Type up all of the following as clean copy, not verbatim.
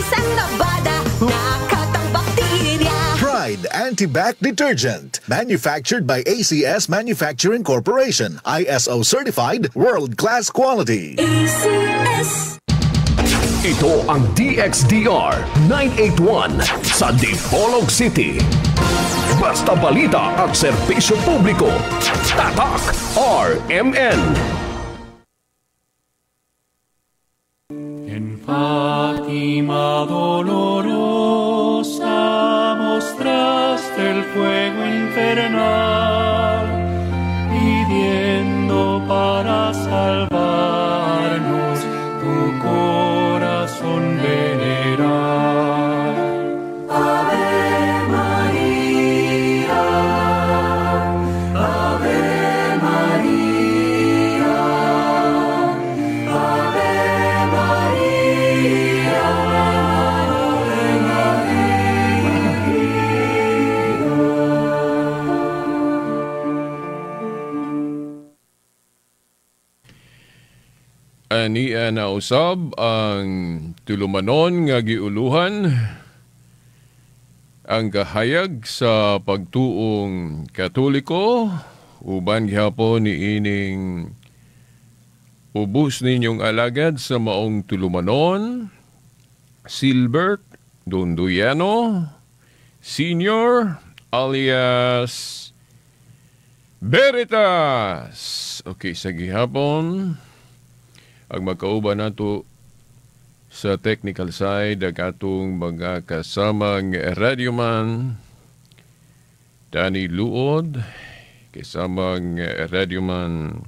Ang labada, nakatang bakterya. Pride Anti-Bac Detergent. Manufactured by ACS Manufacturing Corporation. ISO certified, world-class quality. ACS. Ito ang DXDR 981 sa Dipolog City. Basta balita at serbisyo publiko. Tatak RMN. En Fátima dolorosa mostraste el fuego infernal, pidiendo para salvarnos tu corazón veneral. Ave María, Ave María, Ave María, Ave María. Ania na usab ang tulumanon nga giuluhan ang kahayag sa pagtuong Katoliko uban gihapon niining ubos ninyong alagad sa maong tulumanon Silbert Donduyano Senior alias Veritas. Okay, sa gihapon ang magkauban nato sa technical side ang atong mga kasamang radyoman Danny Luod, kasamang radyoman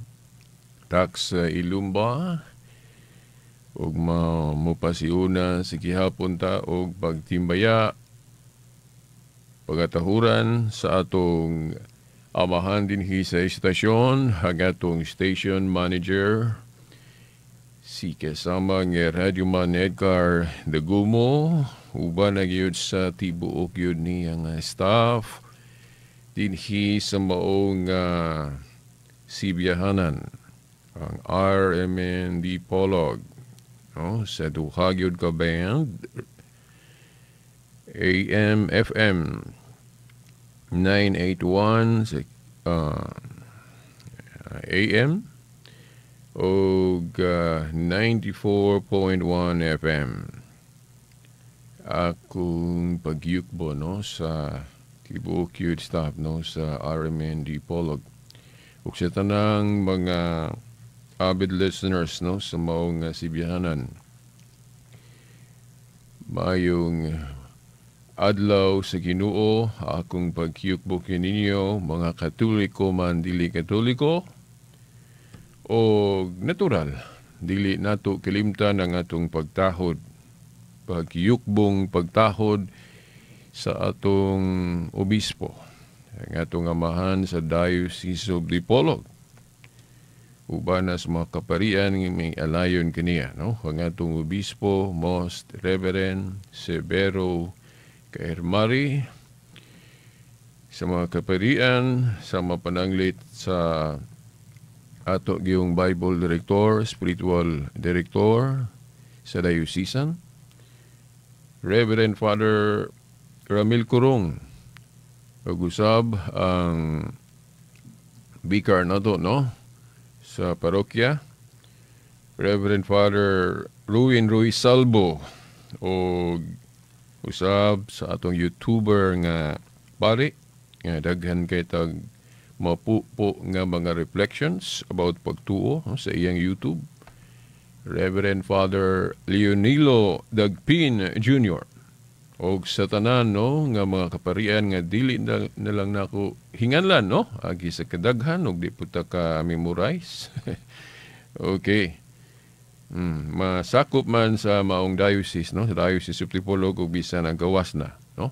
Tax Ilumba, ug mopasiuna sa gihapon ta og pagtimbaya pagatahuran sa atong amahan dinhi sa istasyon, ang atong station manager si kasamang radyoman Edgar Dagumo, uban na gyud sa tibuok gyud niyang staff dinhi sa maong sibiyahanan ang RMN Dipolog, no, sa duha gyud ka band AM FM 981 sa AM og 94.1 FM. Akong pagyukbo, no, sa tibuok yun staff, no, sa RMN Dipolog ug sa tanang mga avid listeners, no, sa maong sibihanan. Maayong adlaw sa Ginoo, akong pagyukbo kininyo mga Katoliko man dili Katoliko o natural dili nato kalimtan ang atong pagtahod, pagyukbong pagtahod sa atong obispo, ang atong amahan sa Diocese of Dipolog, uban sa mga kaparian nga may alayon kaniya, no, ang atong obispo Most Reverend Severo Kaermari, sa mga kaparian sa mapananglit sa ato giyong Bible Director, Spiritual Director sa Diocesan, Reverend Father Ramil Curong, ug usab ang vicar nato, no, sa parokya, Reverend Father Ruin Ruiz Salvo, og usab sa atong YouTuber nga pari nga daghan kay tag mapupo nga mga reflections about pagtuo, no, sa iyang YouTube, Reverend Father Leonilo Dagpin Jr. Og sa tanan, no, nga mga kaparian nga dili na lang nako hinganlan, no, agi sa kadaghan og di puta ka memorize. Okay. Masakop man sa maong diocese, no, sa Diocese of Dipolog og bisan ang gawas na, no.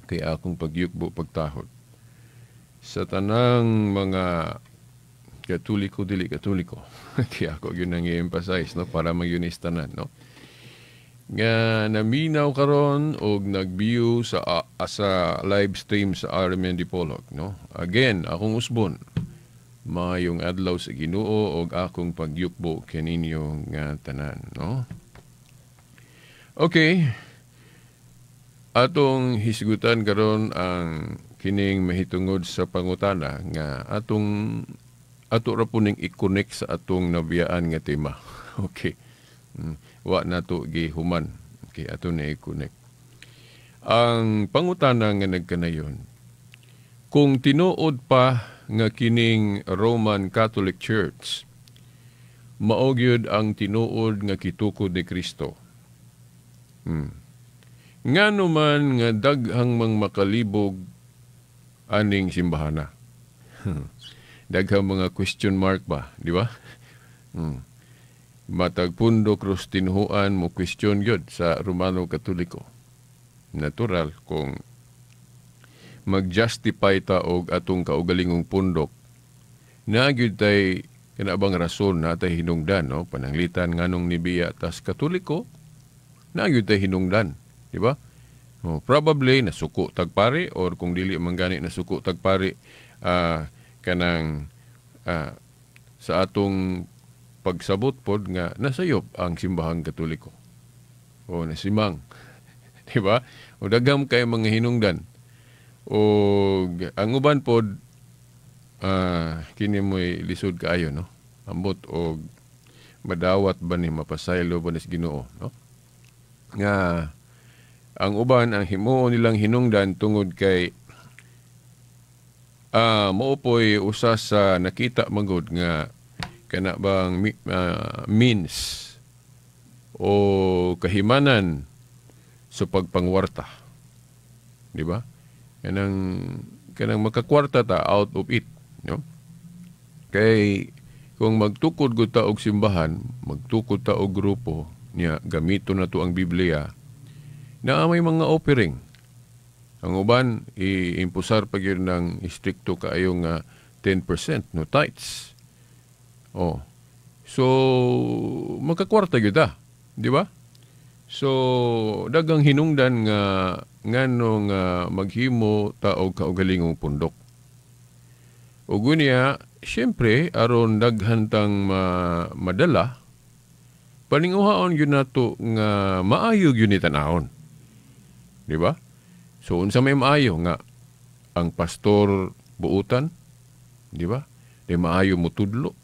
Kaya akong pagyukbo pagtahod sa tanang mga Katoliko dili Katoliko. Kaya ako yun ang i-emphasize, no, para magyunis tanan, no, nga naminaw karon og nag-view sa live stream sa RMN Dipolog, no. Again, akong usbon, maayong adlaw sa Ginoo og akong pagyukbo kaninyo nga tanan, no. Okay. Atong hisgutan karon ang kining mahitungod sa pangutana nga atong ato ra po ning i-connect sa atong nabiyaan nga tema. Okay. Wa na to gihuman. Okay, ato na i-connect. Ang pangutana nga nagkanayon, kung tinuod pa nga kining Roman Catholic Church mao gyud ang tinuod nga kitukod ni Kristo, ngano man nga daghang mang makalibog aning simbahana? Daghang mga question mark ba, di ba? Matag pundok ros tinhuan mo question gyud sa Romano Katoliko. Natural kung mag-justify ta og atong kaugalingong pundok, naa gyud tay kana bang rason na tay hinungdan, no? Pananglitan nganong nibiya tas Katoliko, naa gyud tay hinungdan, di ba? Oh, probably nasuko tagpari or kung dili man gani nasuko tagpari, kanang sa atong pagsabot pod nga nasayop ang simbahang Katoliko. O nasimang. Di ba? O daghang kay mga hinungdan. O ang uban pod, kini mo'y lisod kaayo, no? Ambot og madawat ba ni, mapasaylo ba ni sa Ginoo, no? Nga ang uban ang himuon nilang hinungdan tungod kay mao po'y usa sa nakita magod nga kana bang means o kahimanan sa pagpangwarta. Di ba? Kanang makakwarta ta out of it, no? Kay kung magtukod gud ta og simbahan, magtukod ta og grupo niya, gamito na to ang Biblia, na may mga offering. Ang uban iimpusar pa gyud ng istrikto kaayo nga 10%, no, tithes. Oh. So makakwarta gyud ta, di ba? So daghang hinungdan nga ngano nga maghimo ta og kaugalingong pundok. Ug unya, siyempre aron daghan tang madala, paninguhaon gyud nato nga maayo gyud ni tan-awon. Di ba? So unsa may maayo nga ang pastor buutan, di ba? Di maayo mutudlo.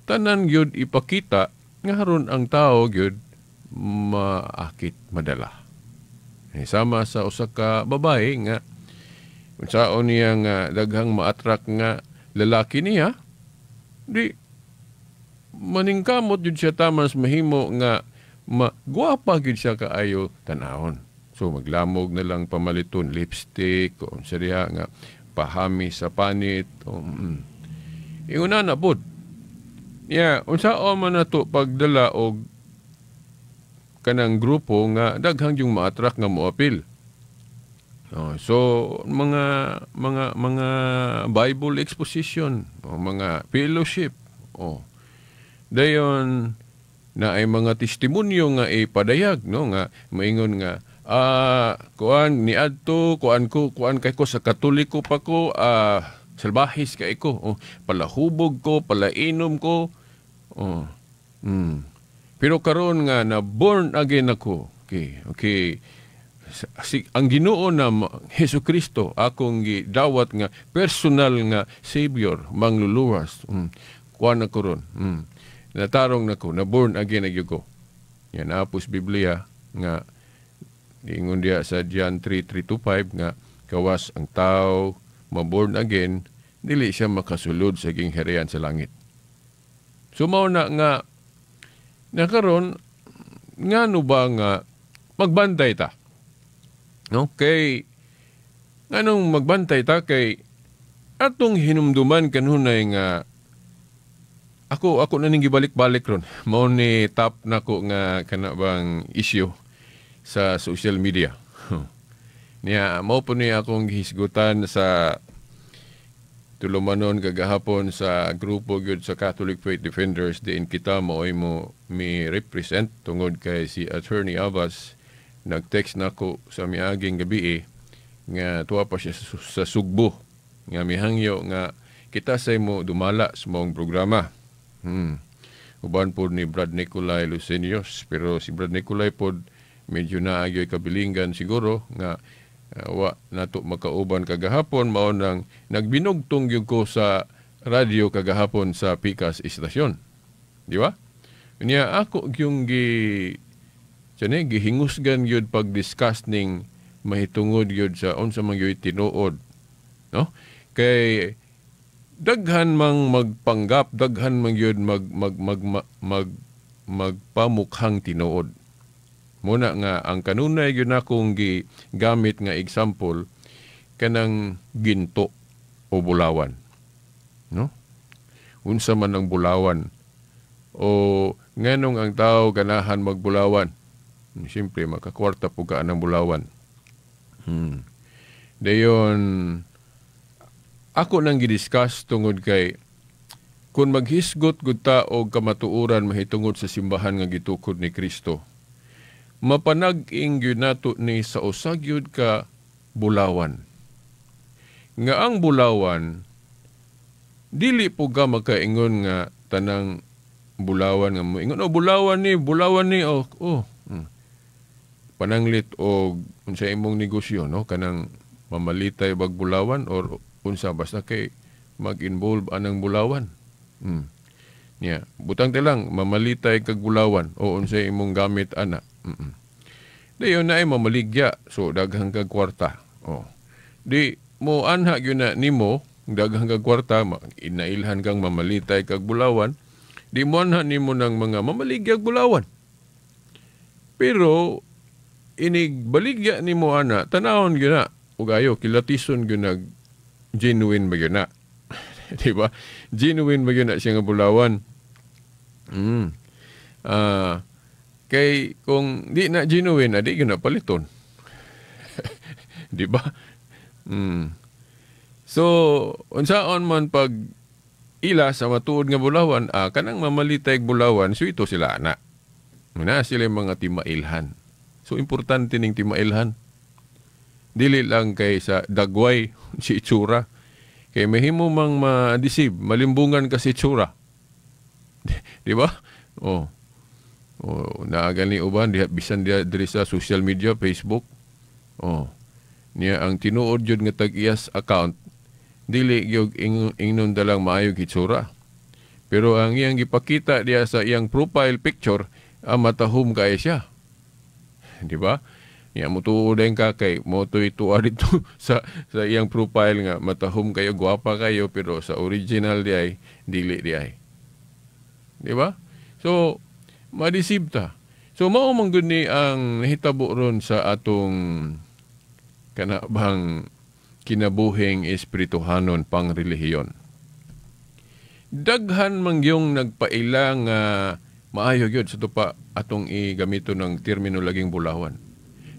Tanan gyud ipakita nga aron ang tao gyud maakit madala. Sama sa usa ka babae nga unsaon niya nga daghang ma-attract nga lalaki niya, di maningkamot gyud siya tamas mahimo nga magwapa gyud siya kaayo tan-awon. So maglamog na lang pamaliton lipstick o unsa diha nga pahami sa panit o. Inguna na pod. Ya, unsaon man nato pagdala og kanang grupo nga daghang yung ma-attract nga moapil. Oh, so mga Bible exposition, o mga fellowship, oh. Dayon na ay mga testimonyo nga ipadayag, no, nga maingon nga kuan niadto, kuan ko, kuan kay ko sa Katoliko pa ko, salbahis kay ko, oh, palahubog ko, palainom ko. Oh. Pero karon nga na born again ako. Okay. Si, ang Ginoo na Hesus Kristo akong gidawat nga personal nga Savior, mangluluwas. Kuan ako ron. Natarong nako, na born again na gyud ko. Yan apos Biblia nga ingon diya sa John 3:3-5 nga kawas ang tao ma-born again, dili siya makasulod sa gingharian sa langit. So mao na nga nakaron ngano ba nga magbantay ta? No? Kay nganong magbantay ta kay atong hinumduman kanunay nga ako na ning gibalik-balik ron. Mao ni top nako nga kana bang issue sa social media. Niya mao po ni akong gihisgutan sa tulumanon kagahapon sa grupo gyud sa Catholic Faith Defenders diin kita maoy mo mi represent tungod kay si Attorney Abbas nag-text nako sa miaging gabi nga tuwa pa siya sa Sugbo nga mihangyo nga kita say mo dumala sa maong programa. Uban pod ni Brad Nicolai Lucenios, pero si Brad Nicolai pod medyo naagyoy kabilingan siguro nga wa nato makauban kagahapon, mao nang nagbinugtong gyud ko sa radyo kagahapon sa Pikas Istasyon. Di ba? Niya ako yung gi tsane gihingusgan gyud pag-discuss ning mahitungod gyud sa unsa man gyud tinuod, no? Kay daghan mang magpanggap, daghan man gyud mag mag mag, mag, mag magpamukhang tinuod. Muna nga ang kanunay gyud nakong gigamit nga example kanang ginto o bulawan, no? Unsa man ang bulawan o nganong ang tao ganahan magbulawan? Siyempre makakwarta po ka ng bulawan. Dayon ako nang gidiscuss tungod kay kung maghisgot gud ta og kamatuoran mahitungod sa simbahan nga gitukod ni Kristo, mapanag-ing gyud nato ni sa usa gyud ka bulawan. Nga ang bulawan dili po ka makaingon nga tanang bulawan nga moingon, oh, bulawan ni, oh, oh. Pananglit og unsa imong negosyo, no, kanang mamalitay bag bulawan or unsa, basta kay mag-involve anang bulawan. Niya, butang te lang mamalitay kag bulawan o unsa imong gamit ana. Dayon na ay mamaligya, so daghang kag kwarta. Oh. Di mo anha gyud na nimo daghang kag kwarta, inailhan kang mamalitay kag bulawan, di mo anha nimo ng mga mamaligyag bulawan. Pero inig baligya nimo ana, tanawon gyud na ug ayo kilatison gyud nag genuine ba gyud na. Di ba? Genuine ba gyud na siya nga bulawan. Kay kung di na genuine, di gyud na paliton. Di ba? So, unsaon man pag ila sa matuod nga bulawan, kanang mamalitay bulawan, so ito sila ana. Na sila yung mga timailhan. So, importante ning timailhan. Dili lang kay sa dagway si itsura. Kay mahimo mang ma-deceive, malimbungan ka si itsura. Di ba? Oh. Oh, naagani uban diha bisan diha diri sa social media, Facebook. Oh. Niya ang tinuod jud nga tag-iyas account dili gyud ingnon dalang maayog hitsura. Pero ang iyang gipakita diha sa iyang profile picture, ang matahom kay siya. Di ba? Niya mutuo din ka kay motoy tuwa dito sa iyang profile nga matahom kayo, gwapa kayo, pero sa original di ay dili di ay. Di ba? So ma-deceive ta. So mao man gud ni ang nahitabo ron sa atong kana bang kinabuhing espirituhanon pang relihiyon. Daghan man yung nagpaila nga maayo gyud sa tupa atong igamito ng termino laging bulawan.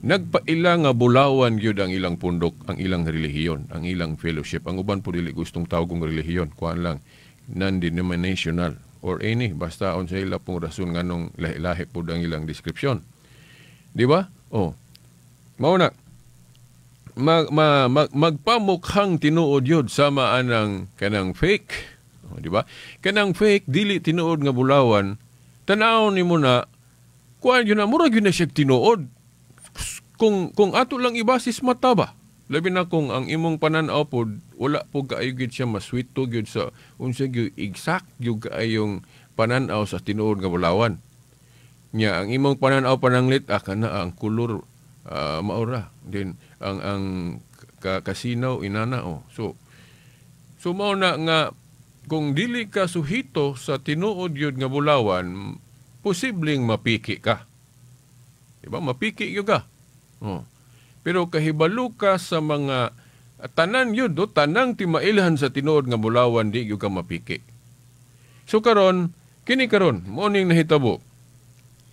Nagpaila nga bulawan gyud ang ilang pundok, ang ilang relihiyon, ang ilang fellowship. Ang uban po dili gustong tawgong relihiyon, kuan lang non-denominational or any, basta unsa ila pong rason nganong lahi-lahi pud ang ilang description. Di ba? Oh. Mao na magpamukhang tinuod yun sama anang kanang fake. Oh, di ba? Kanang fake dili tinuod nga bulawan, tan-awon nimo na kuan yun na murag yun na siya tinuod. Kung ato lang ibasis mata ba? Labi na kung ang imong panan-aw pod wala po kaayo gyud siya maswito gyud sa unsa gyud exact gyud kaayong panan-aw sa tinuod nga bulawan. Nya ang imong panan-aw pananglit kana ang kolor maura din ang kasinaw inana oh. So mao na nga kung dili ka suhito sa tinuod gyud nga bulawan, posibleng mapiki ka. Di ba? Mapiki gyud ka. Oh. Pero kahibalo ka sa mga tanan yun, do, tanang timailhan sa tinuod nga bulawan, di gyud ka mapiki. So karon, kini karon, mao ning nahitabo.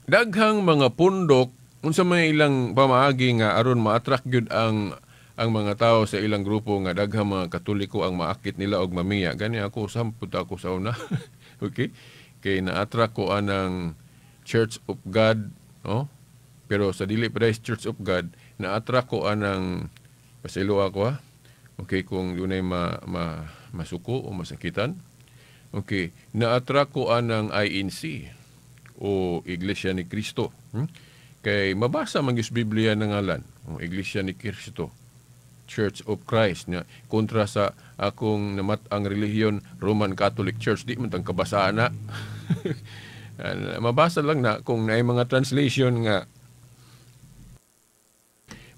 Daghang mga pundok unsa may ilang pamaagi nga aron ma-attract gyud ang mga tao sa ilang grupo nga daghang mga Katoliko ang maakit nila og mamiya. Gani ako samput ako sa una. Okay? Kay na-attract ko anang Church of God, oh? Pero sa dili pa Church of God, na-attract ko anang pasilo ako ha. Okay, kung dunay masuko o masakitan. Okay, na-attract ko anang INC o Iglesia ni Cristo. Kay mabasa man gyud sa Biblia ng ngalan, o Iglesia ni Cristo. Church of Christ nga kontra sa akong namat-ang relihiyon, Roman Catholic Church, di man tang kabasaan na. Mabasa lang na kung naay mga translation nga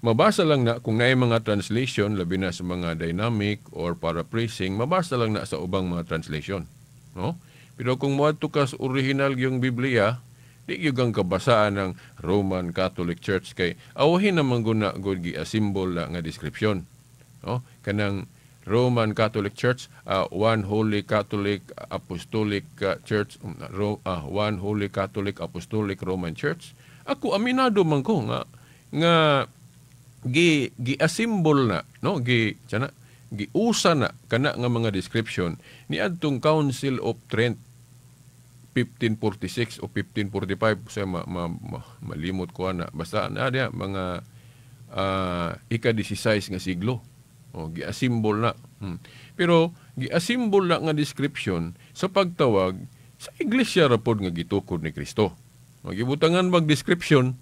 mabasa lang na kung naay mga translation, labi na sa mga dynamic or paraphrasing, mabasa lang na sa ubang mga translation, no? Pero kung moadto ka sa original yung Biblia, di gyud kang kabasaan ng Roman Catholic Church kay awahin naman guna gud gi-assemble na nga description, no? Kanang Roman Catholic Church, One Holy Catholic Apostolic Church, One Holy Catholic Apostolic Roman Church. Ako, aminado man ko nga nga gi gi-assemble na, no, gi sana giusa na kana nga mga description ni adtong Council of Trent 1546 o 1545 sa malimot ko ana, basta na diya mga ika-16 nga siglo. O gi-assemble na. Pero gi-assemble na nga description sa pagtawag sa iglesia ra pod nga gitukod ni Kristo. Magibutangan mag description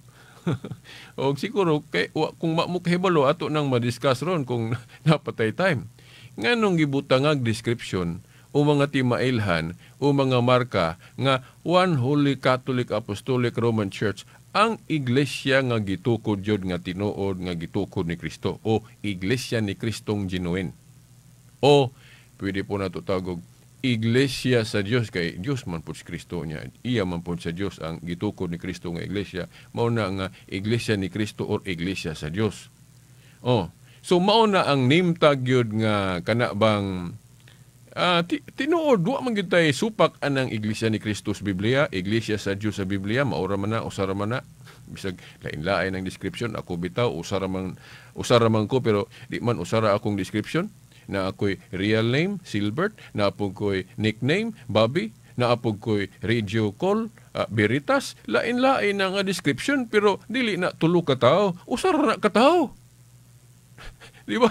o siguro kay wa, kung ma mo kahibalo, ato nang madiscuss ron kung napatay time nganong gibutangag description o mga timailhan o mga marka nga One Holy Catholic Apostolic Roman Church ang iglesia nga gitukod jud nga tinuod nga gitukod ni Kristo o iglesia ni Kristong genuine, o pwede po nato tawag iglesia sa Dios kay Dios man pud si Kristo niya, iya man pud sa Dios ang gitukod ni Kristo nga iglesia, mao na nga iglesia ni Kristo or iglesia sa Dios. Oh, so mao na ang name tag gyud nga kana bang tinuod wa man gyud tay supak anang iglesia ni Kristo sa Biblia, iglesia sa Dios sa Biblia, maura man na, usara man na. Bisag lain-lain ang description, ako bitaw usara man ko, pero di man usara akong description. Na ako'y real name, Silbert, na po ko'y nickname, Bobby, na po ko'y radio call, Veritas, lain-lain ang description, pero dili na tulo ka tao, usara na ka tao. Di ba?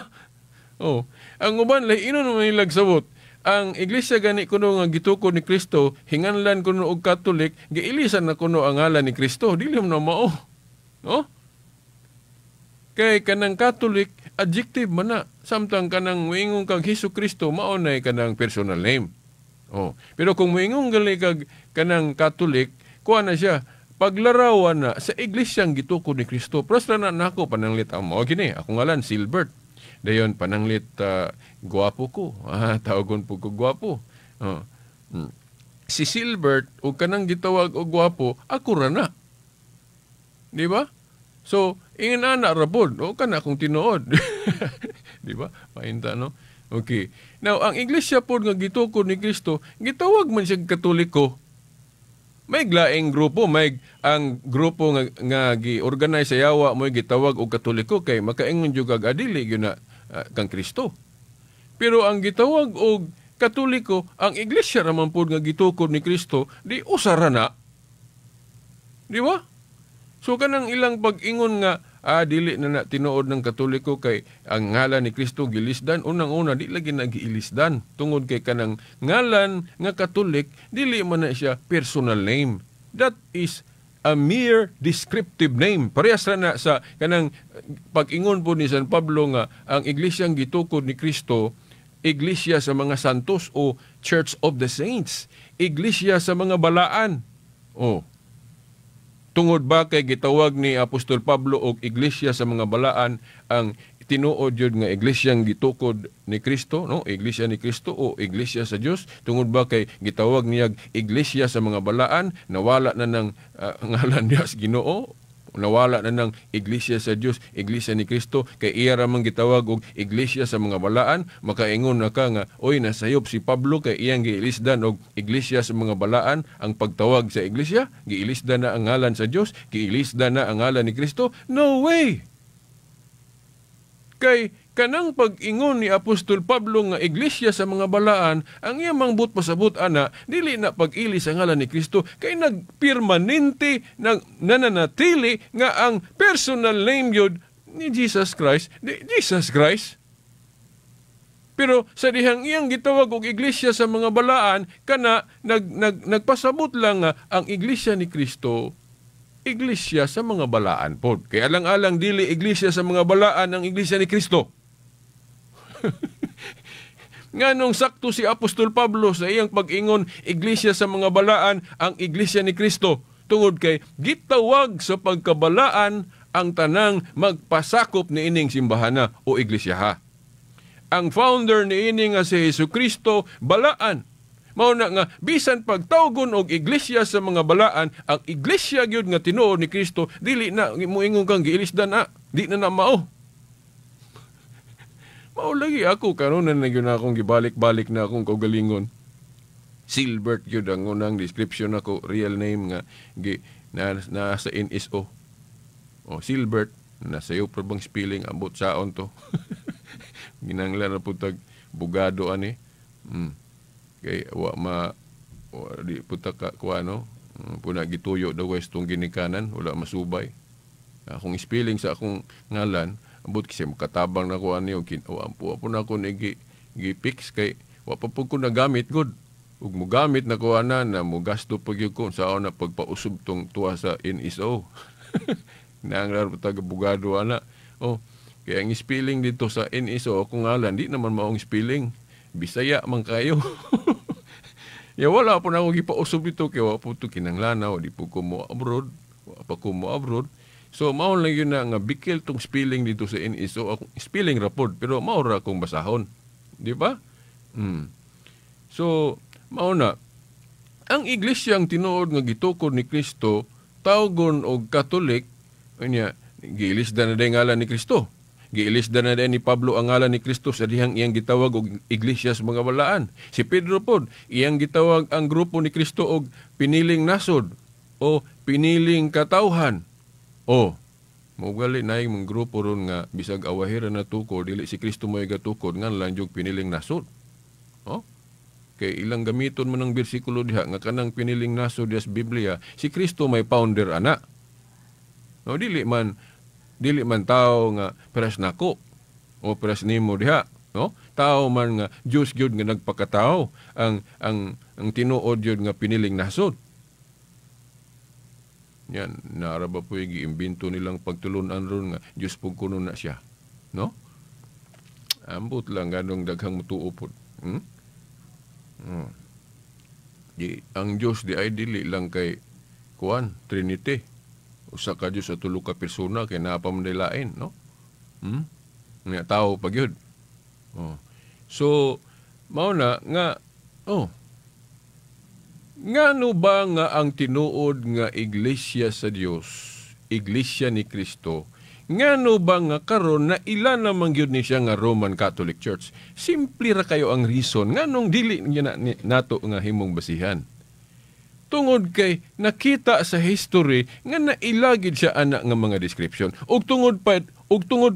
Oh, ang uban lahi naman nilag sabot. Ang iglesia gani kuno nga gitukod ni Kristo, hinganlan kuno og Catholic, giilisan na kuno ang ngalan ni Kristo, dili man na mao. No? Kay kanang Catholic adjective man na, samtang kanang moingon kag Hesus Kristo mao nay kanang personal name. Oh, pero kung moingon gali kag kanang Catholic, kuha na siya paglarawan na sa iglesyang gitukod ni Kristo. Pros na nako pananglit ang mao gini, ako ngalan Silbert. Dayon pananglit gwapo ko. Tawagon po ko gwapo. Oh. Si Silbert o kanang gitawag og gwapo, ako ra na. Di ba? So, ingon ana ra pod, o kana kung tinuod. Di ba? Painta, no? Okay. Now, ang iglesia pod nga gitukod ni Kristo, gitawag man siya Katoliko. May laing grupo, may ang grupo nga gi-organize sa yawa mo gitawag og Katoliko kay makaingon jud kag adili gyud na kang Kristo. Pero ang gitawag og Katoliko, ang iglesia ra man pod nga gitukod ni Kristo, di usara na. Di ba? So kanang ilang pag-ingon nga dili na na tinuod ng Katoliko kay ang ngalan ni Kristo gilisdan, unang-una di lagi na giilisdan tungod kay kanang ngalan nga Katolik dili man na siya personal name. That is a mere descriptive name. Parehas ra na sa kanang pag-ingon po ni San Pablo nga ang iglesyang gitukod ni Kristo, iglesia sa mga santos o Church of the Saints, iglesia sa mga balaan. Oh. Tungod ba kay gitawag ni Apostol Pablo og iglesia sa mga balaan ang tinuod jud nga iglesyang gitukod ni Kristo, no? Iglesia ni Kristo o iglesia sa Dios? Tungod ba kay gitawag niya iglesia sa mga balaan, nawala na ng ngalan niya sa Ginoo? Nawala na ng iglesia sa Dios, iglesia ni Kristo, kay iya ra man gitawag og iglesia sa mga balaan, makaingon na ka nga oy, nasayop si Pablo kay iyang giilisdan og iglesia sa mga balaan ang pagtawag sa iglesia, giilisdan na ang ngalan sa Dios, giilisdan na ang ngalan ni Kristo. No way! Kay kanang pag-ingon ni Apostol Pablo nga iglesia sa mga balaan, ang iyang mangbut pasabot ana, dili na pag-ili sa ngalan ni Kristo kay nagpermanente nag nananatili nga ang personal name yun ni Jesus Christ, di Jesus Christ. Pero sa dihang iyang gitawag og iglesia sa mga balaan, kana nagpasabot lang nga ang iglesia ni Kristo iglesia sa mga balaan pod. Kay alang-alang dili iglesia sa mga balaan ang iglesia ni Kristo. Nganong sakto si Apostol Pablo sa iyang pag-ingon iglesia sa mga balaan ang iglesia ni Kristo, tungod kay gitawag sa pagkabalaan ang tanang magpasakop niining simbahana o iglesia. Ang founder niini nga si Jesucristo balaan. Mao na nga bisan pagtawgon og iglesia sa mga balaan, ang iglesia gyud nga tinuod ni Kristo dili na moingon kang giilisdan na, di na na mao. Mao lagi ako karon na gyud akong gibalik-balik na akong kaugalingon. Silbert gyud ang unang description nako, real name nga gi na sa NSO. O Silbert, nasa iyo pa bang spelling ambot saon to. Ginanglan na pud tag bugado ani. Kay wa ma wa, di pud ta ka kuano, puna gituyo daw guys tong ginikanan, wala masubay. Akong spelling sa akong ngalan, ambot kasi makatabang na ko ani og wa po na ako ni gi fix kay wa pa pud ko nagamit gud. Ug mogamit na ko ana na mogasto pag gyud ko sa na pagpausub tong tuwa sa NSO. Naanglar pa tag bugado ana. Oh, kaya ang spelling dito sa NSO akong ngalan di naman maong spelling. Bisaya man kayo. Ya wala po na ako gipausub dito kay wa po to kinanglana, di po ko mo abroad, wa pa ko mo abroad. So mao lang yun na nga bikil tong spelling dito sa NSO, akong spelling ra pod pero mao ra akong basahon. Di ba? So mao na ang iglesia ang tinuod nga gitukod ni Kristo tawgon og Katolik, unya giilisdan na day ngalan ni Kristo. Giilisdan na ni Pablo ang ngalan ni Kristo sa dihang iyang gitawag og iglesia sa mga balaan. Si Pedro pod iyang gitawag ang grupo ni Kristo og piniling nasod o piniling katawhan. O mogali naay mga grupo ron nga bisag awahira na tukod dili si Kristo mo'y gatukod ngan lang jud piniling nasod. O kay ilang gamiton man ang bersikulo diha nga kanang piniling nasod diha sa Biblia, si Kristo may founder ana. No, dili man tao nga peras nako o peras nimo diha, no? Tao man nga Dios gyud nga nagpakatao ang tinuod gyud nga piniling nasod. Yan, naara ba po yung giimbento nilang pagtulunan ron nga Dios pug kuno na siya, no? Ambot lang ganong daghang mutuo pod. Di ang Dios di ay dili lang kay kuan Trinity. Usa ka Dios sa tulo ka persona kay naa pa man lain, no? Nga tao pa gyud. Oh. So mao na nga oh. Ngano ba nga ang tinuod nga iglesia sa Dios, iglesia ni Kristo, ngano ba nga karon na ila naman gyud ni siya nga Roman Catholic Church? Simple ra kayo ang reason nganong dili niya nato nga himong basihan. Tungod kay nakita sa history nga nailagid siya ana nga mga description. Ug tungod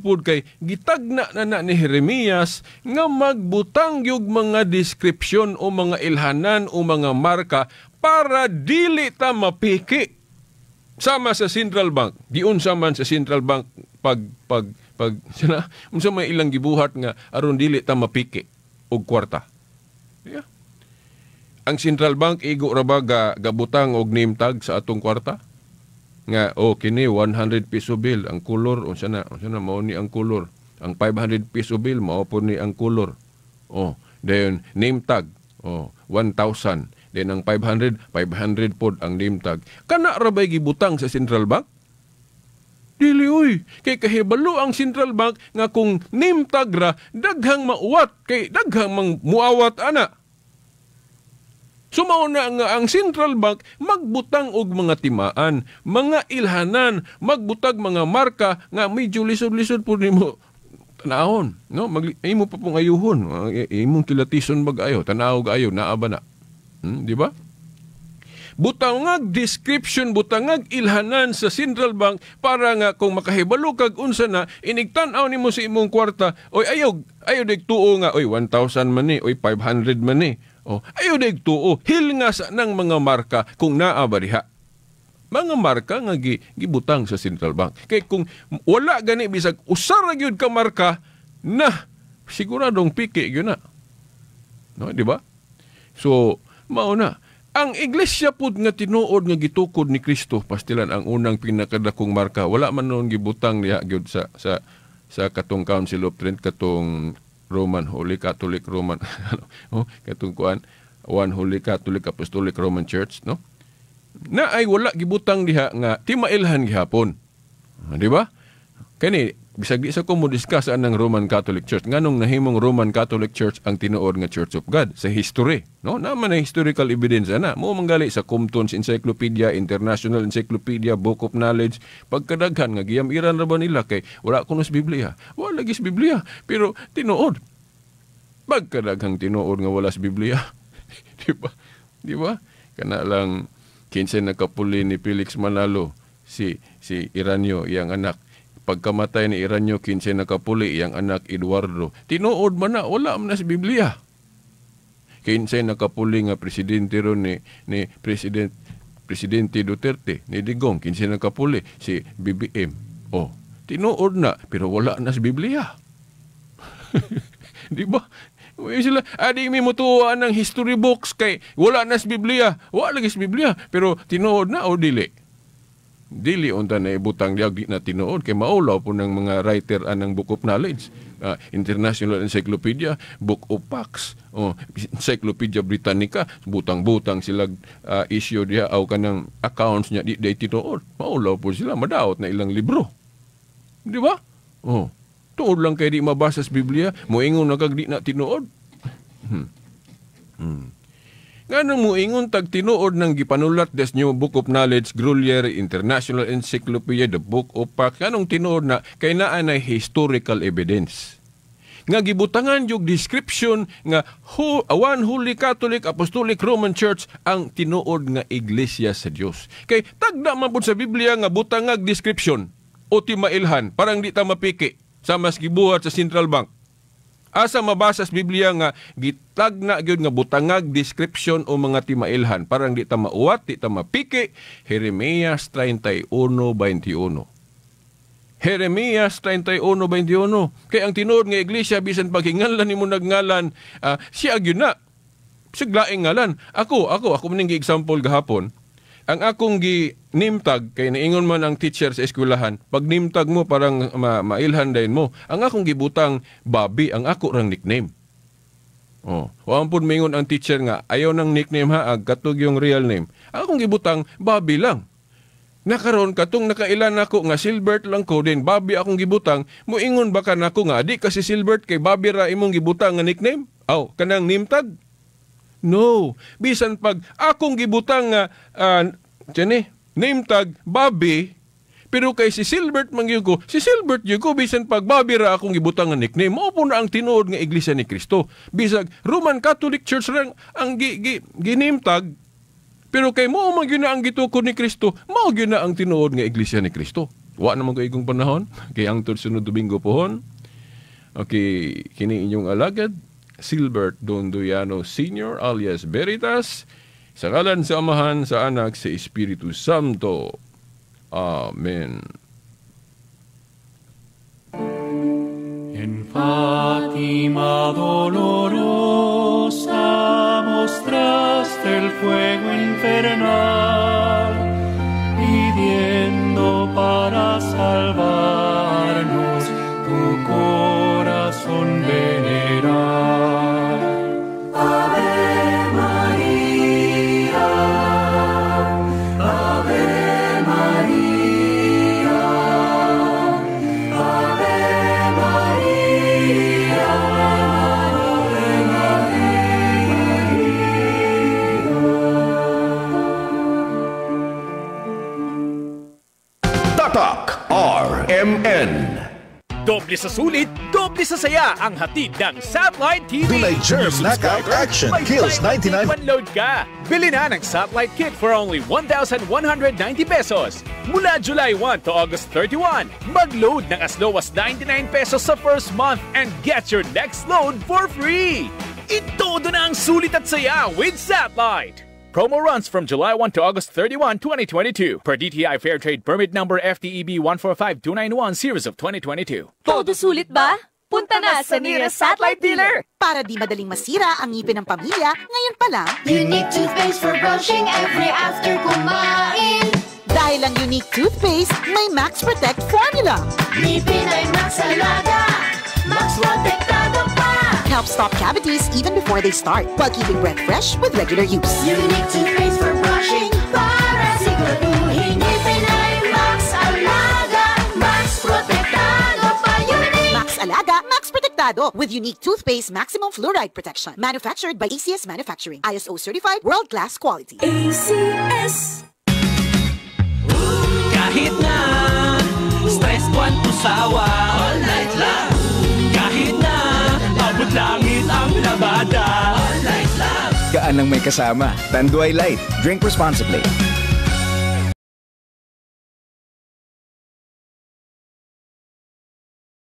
pud kay gitagna na ni Jeremias nga magbutang yung mga description o mga ilhanan o mga marka para dili ta mapiki. Sama sa Central Bank, giunsa man sa Central Bank pag pag sina unsa may ilang gibuhat nga aron dili ta mapiki og kwarta. Yeah. Ang Central Bank igo ra ba gabutang og name tag sa atong kwarta? Nga oh kini 100 peso bill ang kolor unsa na mao ni ang kolor. Ang 500 peso bill mao po ni ang kolor. Oh, then name tag oh 1,000. Then ang 500 pod ang name tag. Kana ra bay gibutang sa Central Bank? Dili oy, kay kahibalo ang Central Bank nga kung name tag ra daghang mauwat kay daghang mang muawat ana. Sumaw na nga ang Central Bank magbutang og mga timaan, mga ilhanan, magbutag mga marka nga medyo lisod-lisod po nimo tanahon, no? Imo pa pong ayuhon, imong kilatison bag ayo, tanaw ayo, naa ba na? Di ba? Butangag description, butangag ilhanan sa Central Bank para nga kung makahibalo kag unsa na inigtan-aw nimo sa imong kwarta, oy ayaw dig tuo nga oy 1,000 man ni, oy 500 man ni. Oh, ayaw dig tuo, hilnga sa nang mga marka kung naa ba diha. Mga marka nga gibutang sa Central Bank. Kay kung wala gani bisag usa ra gyud ka marka na Siguradong piki gyud na. No, di ba? So, mao na. Ang iglesia pud nga tinuod nga gitukod ni Kristo, pastilan ang unang pinakadakong marka. Wala man noon gibutang diha gyud sa sa katong Council of Trent, katong Roman Holy Catholic Roman oh, katong kuan One Holy Catholic Apostolic Roman Church, no? Na ay wala gibutang diha nga timailhan gihapon. Di ba? Kani bisag di sa ko mo discuss anang Roman Catholic Church, nganong nahimong Roman Catholic Church ang tinuod nga Church of God sa history, no? Naman na historical evidence ana mo manggali sa Compton's Encyclopedia, International Encyclopedia, Book of Knowledge, pagkadaghan nga giyamiran ra ba nila kay wala kuno sa Biblia. Wala lagi sa Biblia, pero tinuod. Pagkadaghang tinuod nga wala sa Biblia. Di ba? Di ba? Kana lang kinsay nakapuli ni Felix Manalo, si si Iranyo, iyang anak. Pagkamatay ni Iranyo, kinsay nakapuli, iyang anak Eduardo. Tinuod man na, wala man na sa Biblia. Kinsay nakapuli nga presidente ron ni Presidente Duterte, ni Digong, kinsay nakapuli, si BBM. Oh, tinuod na, pero wala na sa Biblia. Di ba? Sila, adi mi mutuan ng history books kay wala na sa Biblia. Wala lagi sa Biblia, pero tinuod na o dili? Dili unta na ibutang diag di na tinuod kay maulaw po ng mga writer anang Book of Knowledge, International Encyclopedia, Book of Facts, oh, Encyclopedia Britannica, butang-butang sila issue diha aw kanang accounts niya di di tinuod. Maulaw po sila, madaot na ilang libro. Di ba? Oh. Tuod lang kay di mabasa sa Biblia, moingon na kag di na tinuod. Nganong moingon tag tinuod ng gipanulat des New Book of Knowledge, Grolier, International Encyclopedia, The Book of Facts, nganong tinuod na kay naa nay historical evidence nga gibutangan yung description nga One Holy Catholic Apostolic Roman Church ang tinuod nga iglesia sa Dios. Kay tagda man pud sa Biblia nga butangag description o timailhan, parang di ta mapiki sa mas gibuhat sa Central Bank. Asa mabasa sa Biblia nga gitagna gyud nga butangag description o mga timailhan, parang di ta mauwat, di ta mapiki. Jeremias 31:21. Jeremias 31:21. Kay ang tinuod nga iglesia bisan paghinganlan nimo nagngalan, siya gyud na. Siglaing ngalan. Ako maning gi-example gahapon. Ang akong gi-name tag, kay naingon man ang teacher sa eskwelahan, pag name tag mo parang mailhan dayon mo. Ang akong gibutang Bobby, ang ako rang nickname. Oh, wa pud mingon ang teacher nga ayaw nang nickname ha, ag katug yung real name. Ang akong gibutang Bobby lang. Nakaron katong nakailan nako nga Silbert lang ko din, Bobby akong gibutang, moingon ba ka nako nga di kasi Silbert kay Bobby ra imong gibutang nga nickname? Aw, kanang name tag? No, bisan pag akong gibutang nga name tag Bobby, pero kay si Silbert man gyud ko, si Silbert gyud ko bisan pag Bobby ra akong gibutang nga nickname. Mao po na ang tinuod nga Iglesia ni Cristo. Bisag Roman Catholic Church ra ang gi name tag, pero kay mao man gyud na ang gitukod ni Kristo, mao gyud na ang tinuod nga Iglesia ni Kristo. Wa naman ko igong panahon, kay ang sunod Domingo pohon. Okay, kini inyong alagad, Silbert Dondoyano Sr. alias Veritas, sa ngalan sa Amahan, sa Anak, sa Espiritu Santo. Amen. En Fátima dolorosa mostraste el fuego infernal, pidiendo para salvarnos tu corazón venerar. Ave María, Ave María, Ave María, Ave María. Tatak RMN. Doble sa sulit, doble sa saya ang hatid ng Satellite TV. Dunay germ knockout action May kills 99 99 load ka. Bili na ng Satellite Kit for only 1,190 pesos. Mula July 1 to August 31, mag-load ng as low as 99 pesos sa first month and get your next load for free. Itodo na ang sulit at saya with Satellite. Promo runs from July 1 to August 31, 2022. Per DTI Fair Trade Permit Number FTEB 145291 Series of 2022. Todo sulit ba? Punta na sa nearest Satellite dealer! Para di madaling masira ang ngipin ng pamilya, ngayon pa lang, Unique toothpaste for brushing every after kumain. Dahil ang Unique toothpaste, may Max Protect formula. Ngipin ay Max Alaga, Max Protektado pa. Help stop cavities even before they start, while keeping breath fresh with regular use. Unique toothpaste for brushing para siguraduhin ngipin ay Max Alaga, Max Protektado pa. Unique! Max Alaga, Max Protektado with Unique Toothpaste Maximum Fluoride Protection. Manufactured by ACS Manufacturing. ISO certified, world-class quality. ACS. Kahit na stress kwanto sawa, all night lang. Kahit na abot langit ang labada, all night lang. Gaan lang may kasama. Tanduay Light. Drink responsibly.